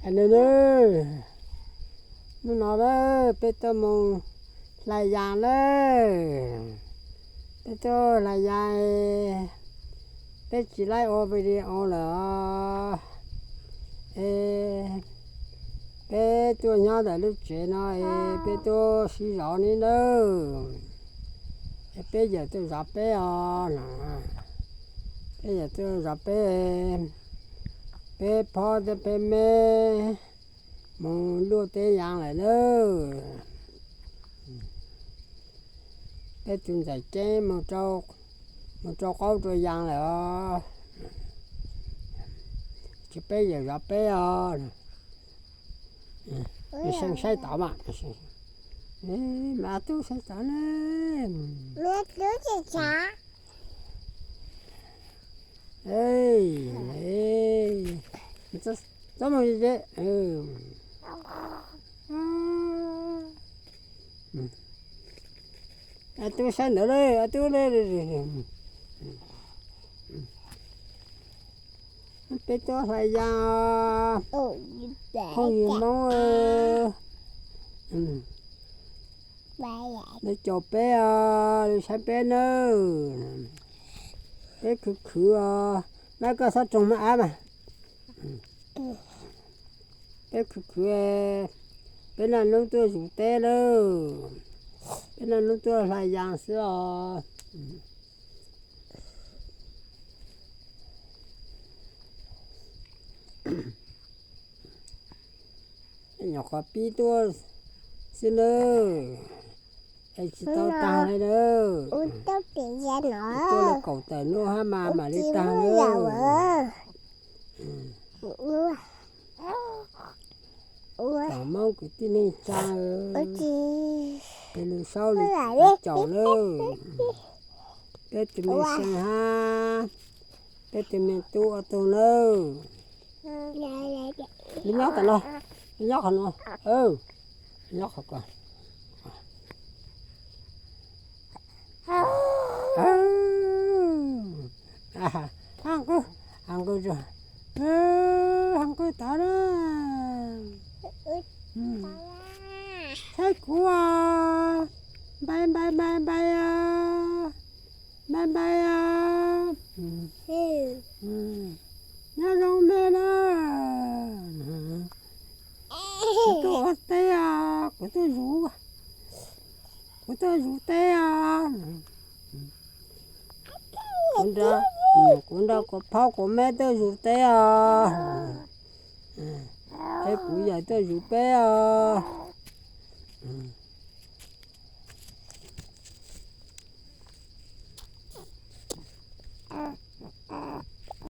Nws, nws, hnub no lawm peb tuaj mus hlais yas lawm. Peb tuaj hlais yas, peb tsis laib ua video lawm os. Es peb tuaj nyob ntawm lub tsev no es peb tuaj sib zov ni nawb. Es peb yawm tuaj zov peb os. Peb yawm tuaj zov peb, peb phob thiab peb me mus luaj teb yas lawm nawb. Peb tus ntxhais ceeb mus rau qaub rau yas lawm os. Ces peb yawm zov peb os. Saib tod mas, mas tub saib tod ne. Txhob mus ze. Tub saib ntawd lauj, tub. Peb tuaj hlais yas, phooj ywg Hmoob, nej caum peb os, saib peb nawb. Peb khwv khwv os, nab koj txhob roog maj ab mas. Peb khwv khwv, peb naj nub tuaj zuv teb lawm, peb naj nub tuaj hlais yas xwb os. Nyuam qhuav pib tuaj xwb nawb, es tsis tau tag li nawb. Tuaj li kaum tawm hnub hab mas mam li tag nawb. Tsoom Hmoob kwv tij neej tsa, peb lug saub lug caum nawb. Peb tus me see hab peb tus me tub ob tug nawb. Nyob tas no, nyob qhov no, nyob qhov ko. Hab nqwg, hab nqwg, hab nqwg tod na. Saib kuv os, npai npai npai npai os, npai npai os. Nyob zoo me na. Kuv tuaj ua teb os, kuv tuaj zuv, kuv tuaj zuv teb os. Kuv nrog kuv phob kuv me tuaj zuv teb os. Peb kuv yawm tuaj zuv peb os.